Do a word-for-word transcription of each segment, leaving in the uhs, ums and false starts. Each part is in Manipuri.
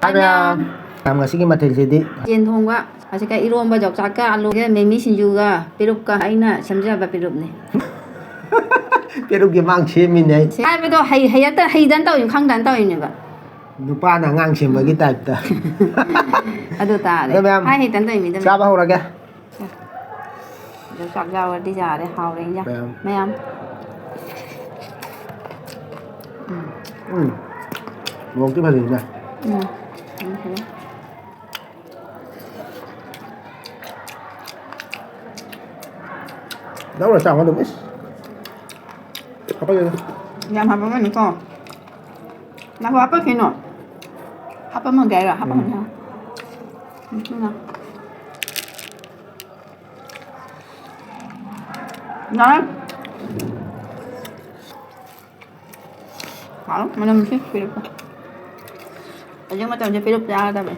ꯃꯌꯥꯝ꯫ ꯃꯌꯥꯝ, ꯉꯁꯤꯒꯤ ꯃꯊꯦꯜꯁꯤꯗꯤ ꯌꯦꯟ ꯊꯣꯡꯕ, ꯑꯁꯤꯒ ꯏꯔꯣꯝꯕ, ꯌꯣꯡꯆꯥꯛꯀ ꯑꯂꯨꯒ, ꯃꯤꯃꯤ ꯁꯤꯡꯖꯨꯒ, ꯄꯦꯔꯨꯛꯀ ꯑꯩꯅ ꯁꯦꯝꯖꯕ ꯄꯦꯔꯨꯛꯅꯤ꯫ ꯄꯦꯔꯨꯛꯀꯤ ꯃꯥꯡ ꯁꯦꯝꯃꯤꯅꯦ ꯑꯩ꯫ ꯍꯥꯏꯕꯗꯣ ꯍꯩ-, ꯍꯩꯔꯛꯇ-, ꯍꯩꯗꯅ ꯇꯧꯔꯤꯅꯤ, ꯈꯪꯗꯅ ꯇꯧꯔꯤꯅꯦꯕ꯫ ꯅꯨꯄꯥꯅ ꯑꯉꯥꯡ ꯁꯦꯝꯕꯒꯤ ꯇꯥꯏꯞꯇ꯫ ꯑꯗꯨ ꯇꯥꯔꯦ꯫ ꯑꯗꯣ ꯃꯌꯥꯝ, ꯍꯥꯏ ꯍꯩꯇꯅ ꯇꯧꯔꯤꯃꯤꯗ꯫ ꯆꯥꯕ ꯍꯧꯔꯒꯦ꯫ ꯑꯗꯨ ꯆꯥꯛ ꯌꯥꯎꯔꯗꯤ ꯌꯥꯔꯦ, ꯍꯥꯎꯔꯦ ꯏꯟꯖꯥꯡ꯫ ꯃꯌꯥꯝ꯫ ꯃꯌꯥꯝ꯫ ꯎꯝ꯫ ꯎꯝ꯫ ꯃꯣꯔꯣꯛꯇꯤ ꯐꯖꯩꯅꯦ꯫ ꯎꯝ꯫ ꯎꯝ, ꯐꯖꯩ꯫ ꯂꯧꯔ ꯆꯥꯎ ꯑꯗꯨꯝ, ꯏꯁ꯫ ꯍꯥꯞꯄꯛꯑꯦꯗ꯫ ꯌꯥꯝ ꯍꯥꯞꯄꯝꯃꯅꯨꯀꯣ꯫ ꯉꯥꯏꯈꯣ, ꯍꯥꯞꯄꯛꯈꯤꯅꯣ꯫ ꯍꯥꯞꯄꯝꯃꯒꯦ ꯍꯥꯏꯔꯣ? ꯎꯝ꯫ ꯍꯥꯞꯄꯝꯃꯒꯦ ꯍꯥꯏꯔꯣ? ꯎꯝ, ꯁꯤꯅ꯫ ꯌꯥꯔꯦ꯫ ꯍꯥꯎ, ꯃꯅꯝ ꯅꯨꯡꯁꯤ ꯄꯤꯔꯛꯄ꯫ ꯍꯧꯖꯤꯛ ꯃꯇꯝꯁꯦ ꯄꯤꯔꯨꯛ ꯆꯥꯒꯗꯕꯅꯤ꯫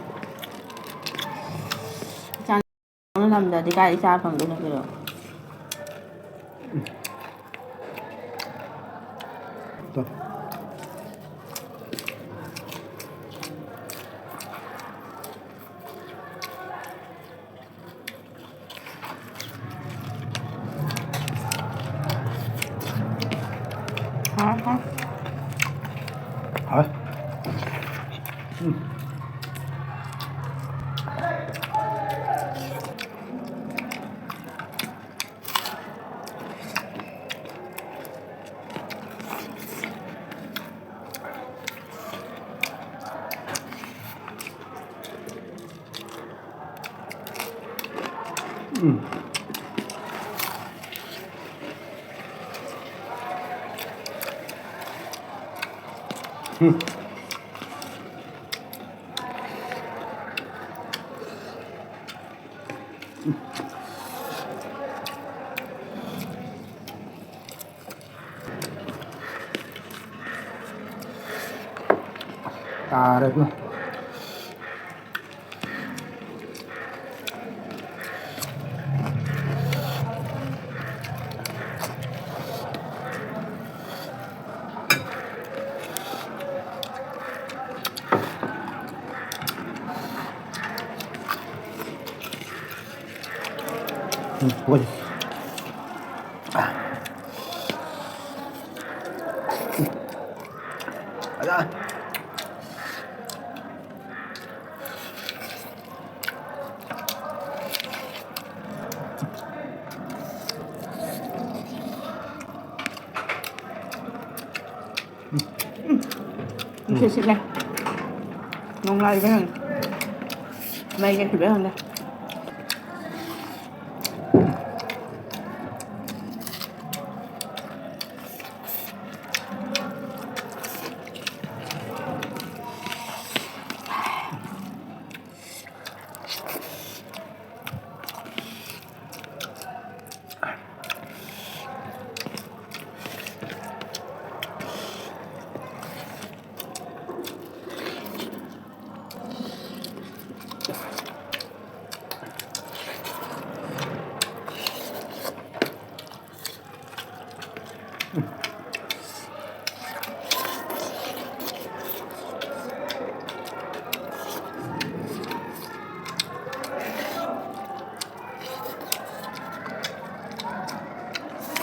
ꯏꯆꯥ ꯅꯨꯄꯥꯅ ꯂꯝꯗꯗꯤ ꯀꯥꯏꯗꯩ ꯆꯥ ꯐꯪꯗꯣꯏꯅꯣ ꯄꯤꯔꯨꯛ? ꯇꯣ꯫ ꯍꯥꯎ, ꯍꯥꯎ꯫ ꯍꯥꯎ꯫ ꯎꯝ꯫ ꯎꯝ꯫ ꯎꯝ꯫ ꯇꯥꯔꯦ ꯑꯗꯨꯅ꯫ ꯎꯝ, ꯍꯣꯏ꯫ ꯑꯗ꯫ ꯅꯨꯡꯁꯤꯠ ꯁꯤꯠꯂꯦ꯫ ꯅꯣꯡ ꯂꯥꯛꯏꯕ ꯍꯪꯉꯦ꯫ ꯃꯩꯒ ꯈꯤꯕ ꯍꯪꯉꯦ꯫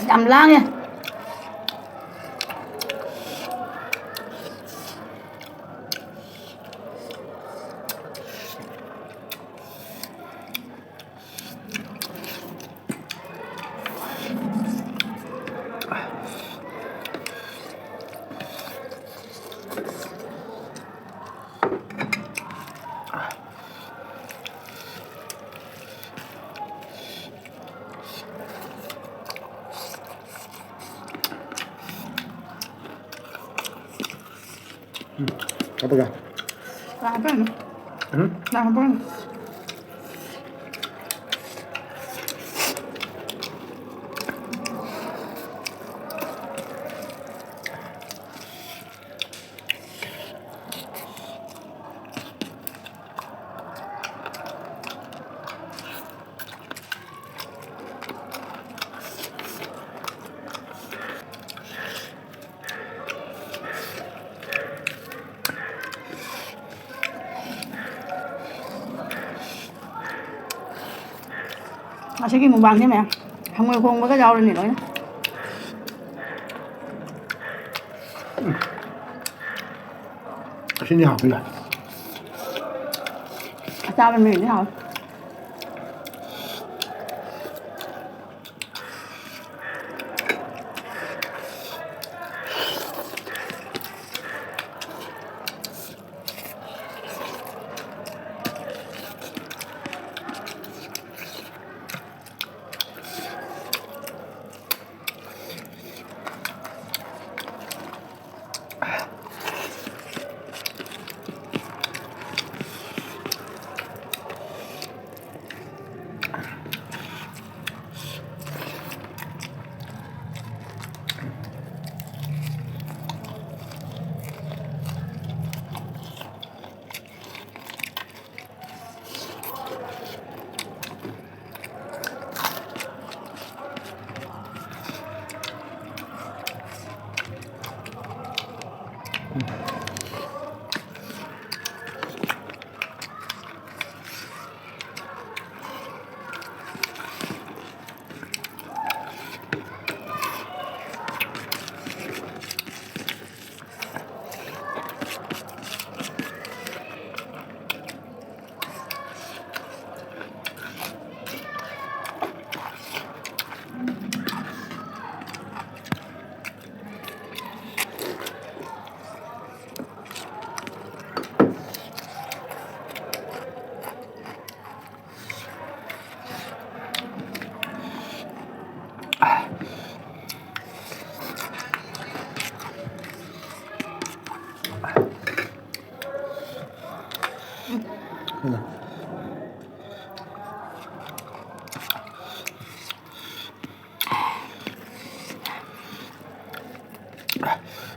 ꯌꯥꯝ ꯂꯥꯡꯉꯦ꯫ ꯎꯝ, ꯍꯥꯞꯄꯒ꯫ ꯂꯥꯛꯄ꯭ꯔꯥ ꯌꯦꯡꯉꯨ꯫ ꯎꯝ? ꯂꯥꯛꯄ꯭ꯔꯥ ꯌꯦꯡꯉꯨ꯫ ꯉꯁꯤꯒꯤ ꯃꯨꯛꯕꯥꯡꯁꯦ ꯃꯌꯥꯝ ꯍꯪꯉꯣꯏ ꯈꯣꯡꯕꯒ ꯌꯥꯎꯔꯅꯤ ꯂꯣꯏꯅ꯫ ꯑꯁꯤꯅꯤ ꯍꯥꯞꯄꯤꯔ꯫ ꯑꯆꯥꯕ ꯃꯤꯅꯗꯤ ꯍꯥꯎꯋꯤ꯫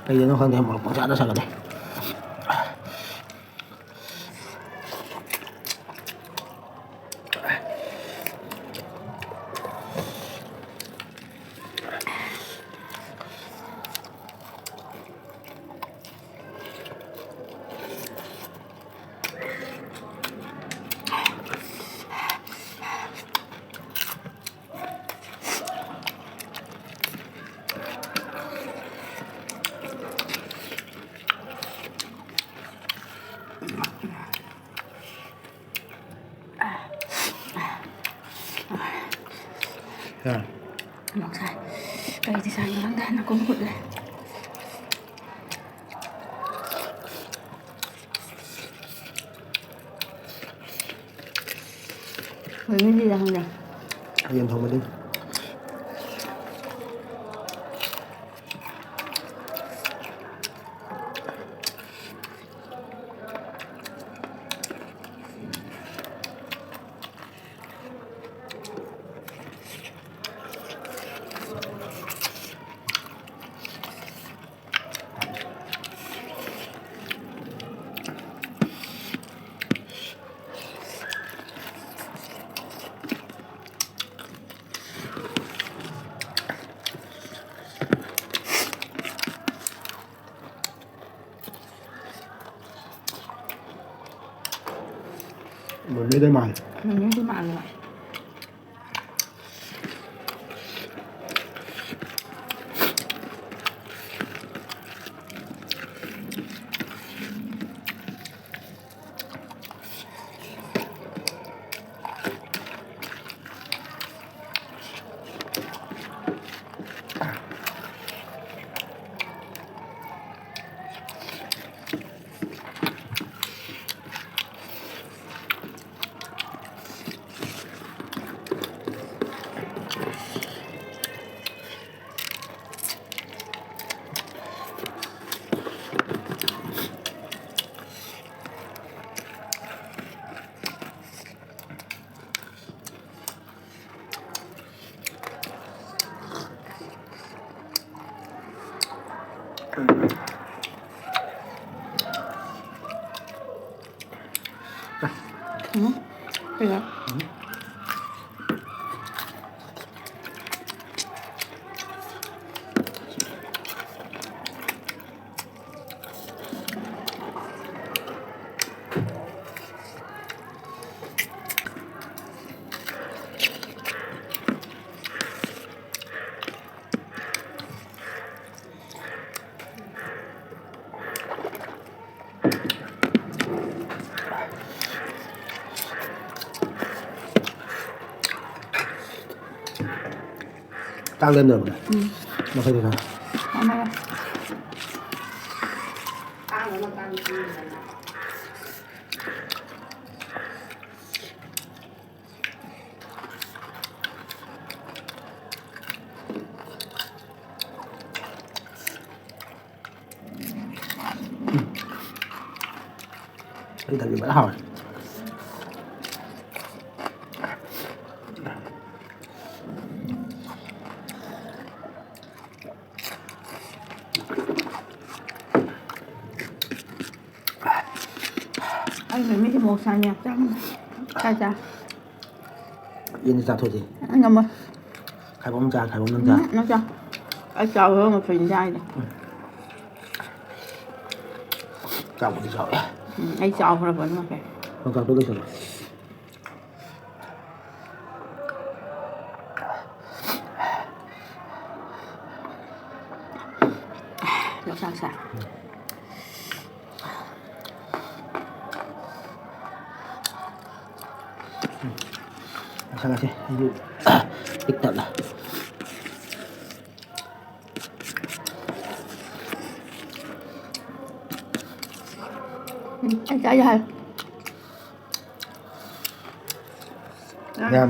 ꯀꯩꯒꯤꯅꯣ ꯈꯪꯗꯦ, ꯃꯣꯔꯣꯛ ꯄꯪꯆꯥꯗ ꯁꯥꯒꯠꯂꯦ꯫ ꯍꯥ꯫ ꯃꯣꯔꯣꯛ ꯁꯥꯏ꯫ ꯀꯩ design ꯅꯣ ꯈꯪꯗꯦ, ꯅꯥꯀꯣꯡ ꯀꯨꯠꯂꯦ꯫ ꯍꯣꯏ, ꯃꯤꯗꯤ ꯈꯪꯗꯦ꯫ ꯌꯦꯟ ꯊꯣꯡꯕꯗꯤ꯫ ꯃꯃꯤꯗ ꯃꯥꯜꯂꯦ꯫ ꯃꯃꯤꯗ ꯃꯥꯜꯂꯦ꯫ ꯎꯝ? ꯀꯩꯅꯣ? ꯆꯥꯛ ꯂꯦꯝꯗ꯭ꯔꯕꯅꯦ? ꯎꯝ꯫ ꯃꯈꯩꯗꯤ ꯈꯔ꯫ ꯊꯝꯃꯒꯦ꯫ ꯑꯩ ꯊꯕꯤ ꯐꯖꯅ ꯍꯥꯎꯔꯦ꯫ ꯑꯩ ꯃꯤꯃꯤꯁꯦ ꯃꯣꯔꯣꯛ ꯁꯥꯅ ꯌꯥꯝ ꯆꯥꯅꯤꯡꯉꯦ꯫ ꯆꯥ, ꯆꯥ꯫ ꯌꯦꯟꯗꯤ ꯆꯥꯊꯣꯛꯁꯤ꯫ ꯑꯩ ꯉꯝꯃꯣꯏ꯫ ꯈꯥꯏꯕꯣꯝ ꯆꯥ, ꯈꯥꯏꯕꯣꯝ ꯅꯪ ꯆꯥ꯫ ꯎꯝ, ꯅꯪ ꯆꯥ꯫ ꯑꯩ ꯆꯥꯎꯔꯒ ꯃꯐꯩꯅ ꯆꯥꯏꯗꯣ꯫ ꯆꯥꯎꯕꯗꯤ ꯆꯥꯎꯋꯦ꯫ ꯎꯝ, ꯑꯩ ꯆꯥꯎꯈ꯭ꯔꯕꯅꯤ ꯃꯐꯩ꯫ ꯌꯣꯡꯆꯥꯛꯇꯣ ꯂꯣꯏꯁꯜꯂꯣ꯫ ꯌꯣꯡꯆꯥꯛꯁꯦ꯫ ꯃꯁꯥꯂꯥꯁꯦ ꯑꯩꯁꯨ ꯄꯤꯛ ꯊꯜꯂꯦ꯫ ꯎꯝ, ꯑꯩ ꯆꯥ ꯌꯥꯔꯦ꯫ ꯃꯌꯥꯝ,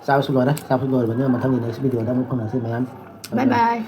ꯆꯥꯕꯁꯨ ꯂꯣꯏꯔꯦ꯫ ꯆꯥꯕꯁꯨ ꯂꯣꯏꯔꯕꯅꯤꯅ ꯃꯊꯪꯒꯤ next video ꯗ ꯑꯃꯨꯛ ꯐꯪꯅꯁꯤ ꯃꯌꯥꯝ꯫ Bye bye꯫